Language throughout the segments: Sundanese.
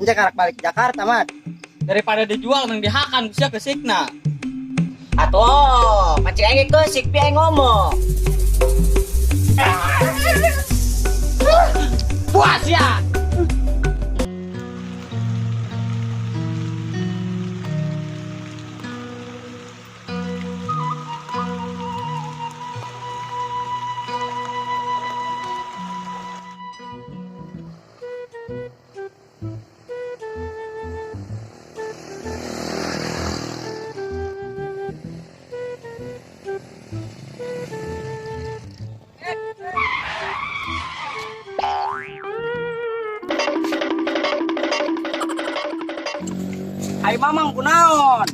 Ence karak balik ke Jakarta, Mat. Daripada dijual mending dihakan sia keusikna. Atuh, pancing aing keusik bi aing ngomong. Puas ya. Ai mamang kunaon?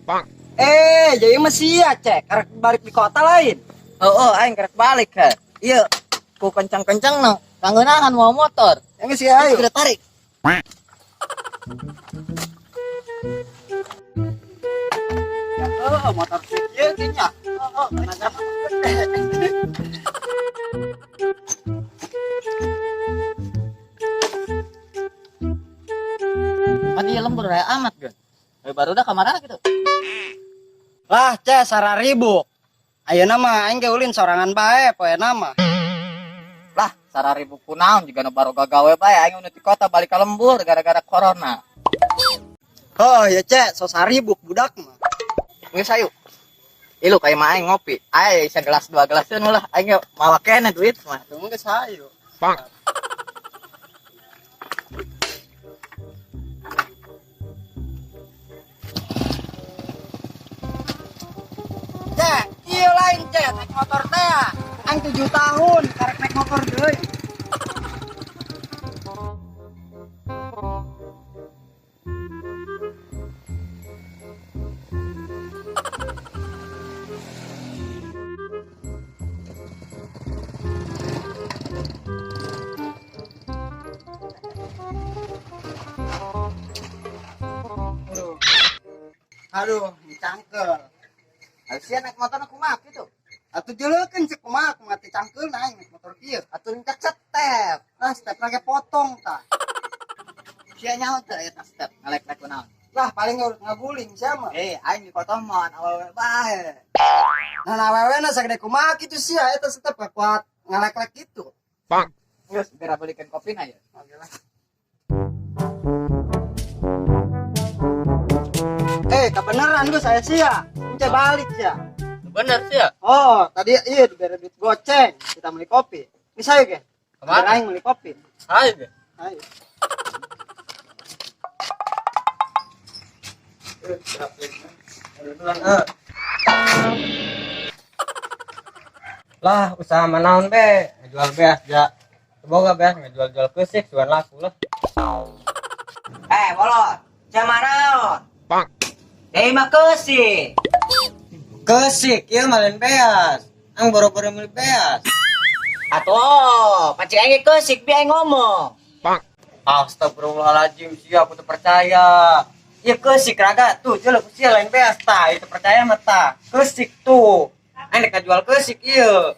Bang. Eh, jadi mah sia, Cek. Karek balik di kota lain. Oh, aing kerek balik he. Iya, ku kencang-kencang no. Kangeunahan mau motor. Yang sia ayo. Sudah tarik. Ya, oh, motor ieu nya. Oh, tenaga. Pan ieu lembur raya amat geun. Baru udah kamarana gitu. Lah, Cek, sararibuk. Ayeuna mah aing ge ulin sorangan bae poena mah. Lah, sararibu kunaon juga nu baru gagawe bae aing nu ti kota balik ka lembur gara-gara corona. Oh, ya Cek, so saribuk budak mah. Geus ayo. Ilu kayak mah aing ngopi. Aing segelas dua gelaseun lah aing ge mawa keneh duit mah. Tunggu geus hayu. Bang. Cek, ieu lain Cek, naik motor teh. Aing 7 tahun karek naik motor deui. Aduh. Aduh, cangkel. Sia naik motor kumaha kitu? Atuh jeleukeun cek kumaha kumaha teh cangkeul na aing naik motor kieu. Atuh lincak step. Ah, step lagi potong tah. Sia nyaho teu eta step ngalek-lek kunaon. Lah paling urut ngaguling sia mah. Eh, aing di kota mah awewe bae. Nah, nah awewe na sagede kumaha kitu sia eta step kuat ngalek-lek gitu. Bang. Geus segera belikan kopi na ya. Oke lah. Eh, kebenaran gue saya sia. Ence balik sia. Bener sih ya. Oh, tadi iya diberi duit goceng. Kita beli kopi. Ini saya ke? Kemana? Aing beli kopi. Ayo ge. Ayo. Lah usaha manaon be ngejual beas ja semoga beas ngejual-jual keusik sugan laku lah. Eh, bolot. Sia naon? Bang. Deui mah keusik. Keusik ieu mah lain beas ang boro-boro meuli beas. Atuh, pancing aing keusik bi aing ngomong. Bang. Astagfirullahaladzim sia aku teu percaya. Ieu keusik raga tuh jelek sia lain beas tah itu percaya mah tah keusik tuh aing rek ngajual keusik ieu.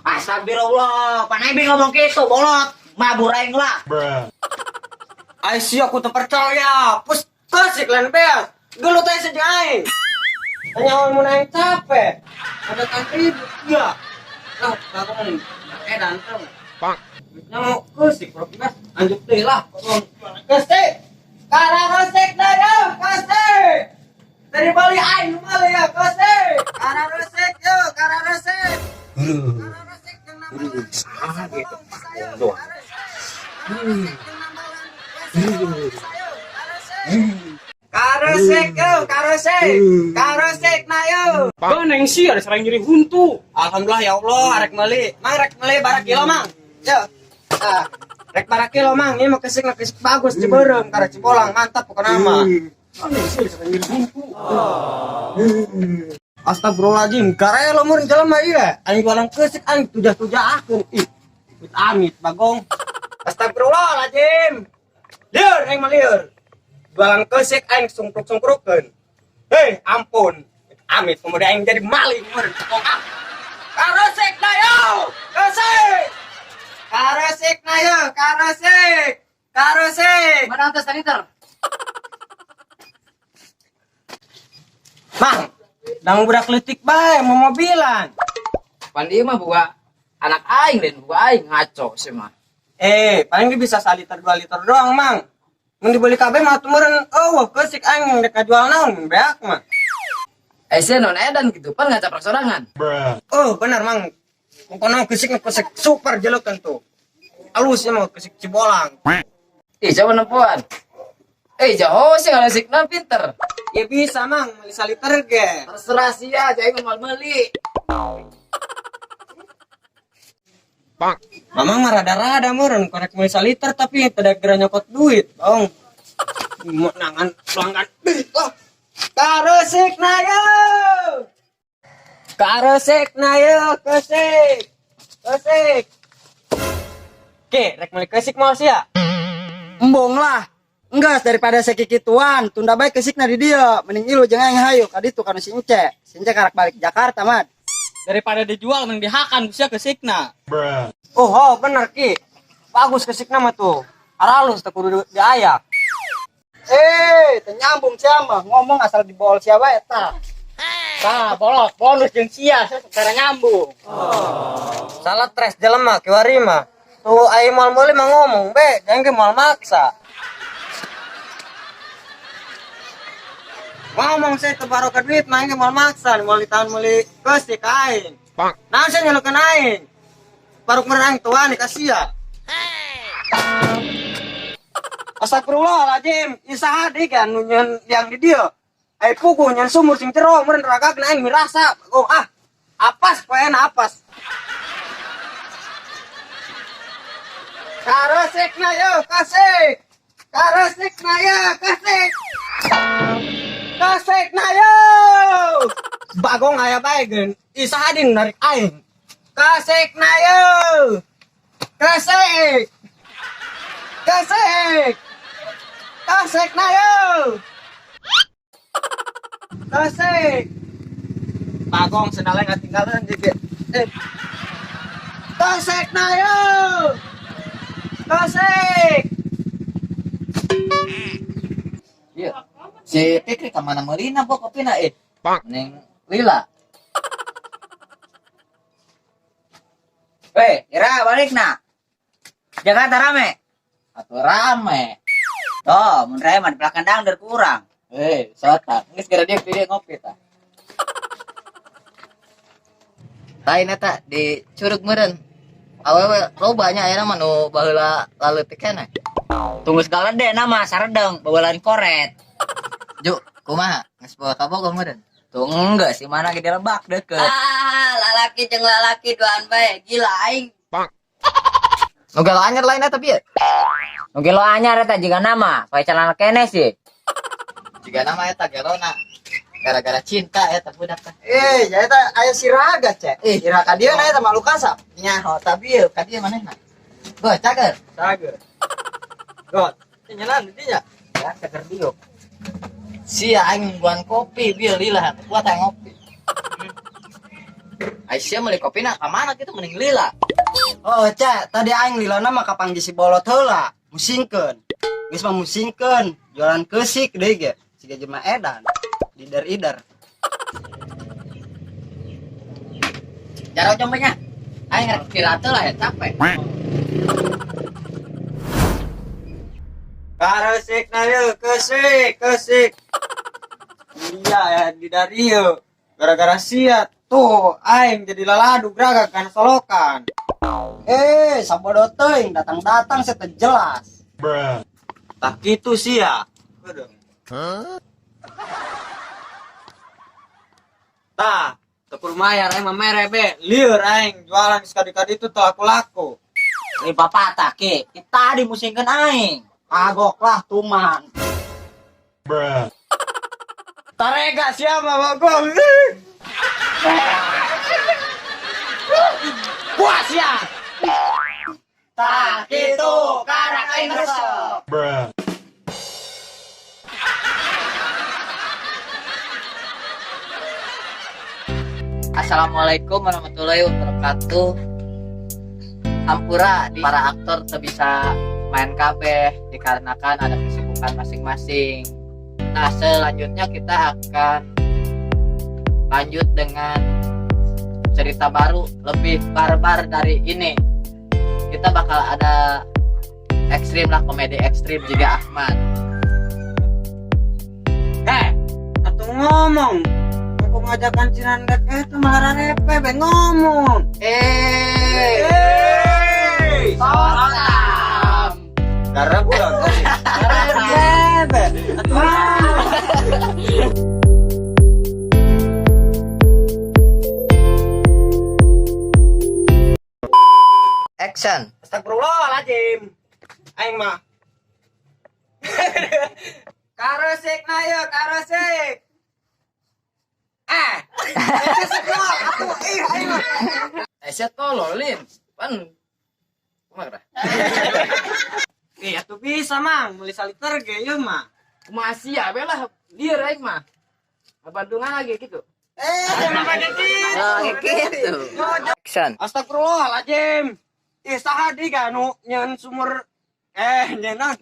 Astagfirullah, pan aing bi ngomong kitu bolot. Mabur aing lah. Ai sia aku teu percaya pus keusik lain beas gelut aja jeung aing. Nyawa mun aing capek ada kan ribut ya lah bangun edan teh. Bang. Duitnya mau keusik bro bebas lanjut deh lah keusik karang resik dah yo keusik dari Bali aing nu bali ya keusik Karang resik yo, karang resik. Karang resik jeung nambalan. Ah, gitu. Karesek yo, karesek. Karesek na yo. Gak sih ada serang nyeri huntu. Alhamdulillah ya Allah, arek meuli. Mang rek meuli barak kilo mang. Yo. Ah, rek barak kilo mang, ini mah kesik kesik bagus Ciberem, karek Cibolang mantap pokoknya mah. Aneh sih ada serang nyeri huntu. Astagfirullahaladzim, karelo mun jelema ieu. Aing jualan kesik aing tujah-tujah akeun. Ih, amit amit bagong. Astagfirullahaladzim. Lieur aing mah lieur. Jualan kesik aing sungkruk-sungkrukeun. Hei, ampun. Amit kemudian aing jadi maling mun. Ah. Karesek dah yo. Kesik. Karesik na yo, karesik. Karesik. Mana atas liter? Mang, dang budak leutik bae mau mobilan. Pan ieu mah buka anak aing lain buka aing ngaco sih mah. Eh, paling dia bisa saliter 2 liter doang, Mang. Mun dibeli kabeh mah tumeureun eueuh keusik aing dek jual naon beak mah. Eh sih non edan gitu pan ngacaprak sorangan. Oh, benar, Mang. Pokoknya keusik keusik super jelekan tuh. Halus ya mah keusik Cibolang. Ih coba nempuan. Eh jauh sih kalau sik non pinter. Ya bisa, Mang, beli saliter ge. Terserah sih ya, jadi mau beli. Mamang mah rada-rada meureun korek meuli saliter tapi tidak geura nyokot duit, Bang. Mau nangan pelanggan duit lah. Karesik na yo. Karesik na yo, kesik. Kesik. Oke, rek meuli kesik mau sia. Embung lah. Enggak, daripada sekikituan, tunda bae kesikna di dia. Mending ilu jeung aing hayu ka ditu kana si Ence. Si Ence karak balik Jakarta, Mat. Daripada dijual mending dihakan bisa kesikna. Oh, bener Ki. Bagus kesikna mah tuh. Aralus teu kudu diayak. Eh, teu nyambung sia mah, ngomong asal dibol sia bae eta. Tah, bolos bonus jeung sia secara nyambung. Salah tres jelema kiwari mah. Tuh aing moal meuli mah ngomong be, jangan ge moal maksa. Ngomong saya teu baroka duit mah aing ge moal maksa, moal ditahan meuli keusik aing. Naon sia nyelukeun aing? Baruk meureun aing tuan ka sia. Astagfirullahaladzim, isaha deui kan nu nyeun yang di dieu. Ai puguh nyeun sumur sing jero meureun ragagna aing mirasa. Oh ah, apas poena apas. Karesik na yo, kasik. Karesik na yo, kasik. Kasik na yo. Bagong aya bae geun. Isaha deui nu narik aing. Kasik na yo. Kasik. Kasik. Kasik na yo. Kasik. Bagong sendalnya nggak tinggalan di eh. Kasik na yo. Kasik. Iya. Si Pikri ka mana meulina bo kopina eh. Mending lila. Weh, Ira balik na. Jakarta rame. Atuh rame. Tuh, mun rame mah di belakang dangder kurang. Eh, sota. Geus gara dia pilih ngopi tah. Lain eta di Curug meureun. Awewe loba nya ayeuna mah nu baheula laleutik keneh. Tunggu segala deh nama saredeng bawalan koret. Ju, kumaha? Geus bawa ka Bogor meureun. Tuh enggak sih mana gede lebak deket. Ah, lalaki jeung lalaki duaan bae, gila aing. Nu galo anyar lain eta bieu. Nu gelo anyar eta jiga nama, pakai celana kene sih. Jiga nama eta gelona. Gara-gara cinta eta budak teh. Eh, ya eta aya si Raga, Cek. Eh. Ira ka dieu na eta malu kasap. Nyaho tapi bieu ka dieu manehna. Go, cager. Cager. God. Nyenan di dinya. Ya, seger diuk. Sia aing nungguan kopi bieu lila kuat aing ngopi. Aisyah meuli kopina ka mana kitu mending lila. Oh, Cek, tadi aing lilana mah kapanggih si bolot heula, musingkeun. Geus mah musingkeun, jualan keusik deui ge. Siga jelema edan. Lider-ider. Jaro combenya. Aing rek istirahat lah ya capek. Karesik na yo, kesik, kesik. Iya ya di Dario. Gara-gara sia tuh aing jadi laladu geraga kan solokan. Eh, sabodo teuing datang-datang saya teu jelas. Tak gitu sia. Aduh. Tah, teu kudu mayar aing mah mere be. Lieur aing jualan sekali-kali itu tuh aku laku. Ini bapak tak ke, kita dimusingkeun aing. Kagok lah tuman. Tarega siapa bagong? Puas ya. Tak gitu, karak aing resep. Assalamualaikum warahmatullahi wabarakatuh. Hampura di para aktor teu bisa main kabeh dikarenakan ada kesibukan masing-masing. Nah, selanjutnya kita akan lanjut dengan cerita baru lebih barbar dari ini. Kita bakal ada ekstrim lah, komedi ekstrim juga Ahmad. Eh, atuh ngomong. Aku ngajakan Cinandek itu malah repe be ngomong. Eh, Hey, Sotam. Karena gua repe. Atuh ngomong. Action. Astagfirullahaladzim. Aing mah. Karesik na ya, karesik. Eh, itu semua atuh ih aing mah. Eh, sia tolol lin. Pan kumaha kira? Ih, atuh bisa mang, meuli saliter ge ieu mah. Kumaha sia be lah, lieur aing mah. Bandungan lagi gitu. Eh, jangan pakai gitu. Oh, gitu. Action. Astagfirullahaladzim. Ih, saha di nu nyeun sumur nyeun naon?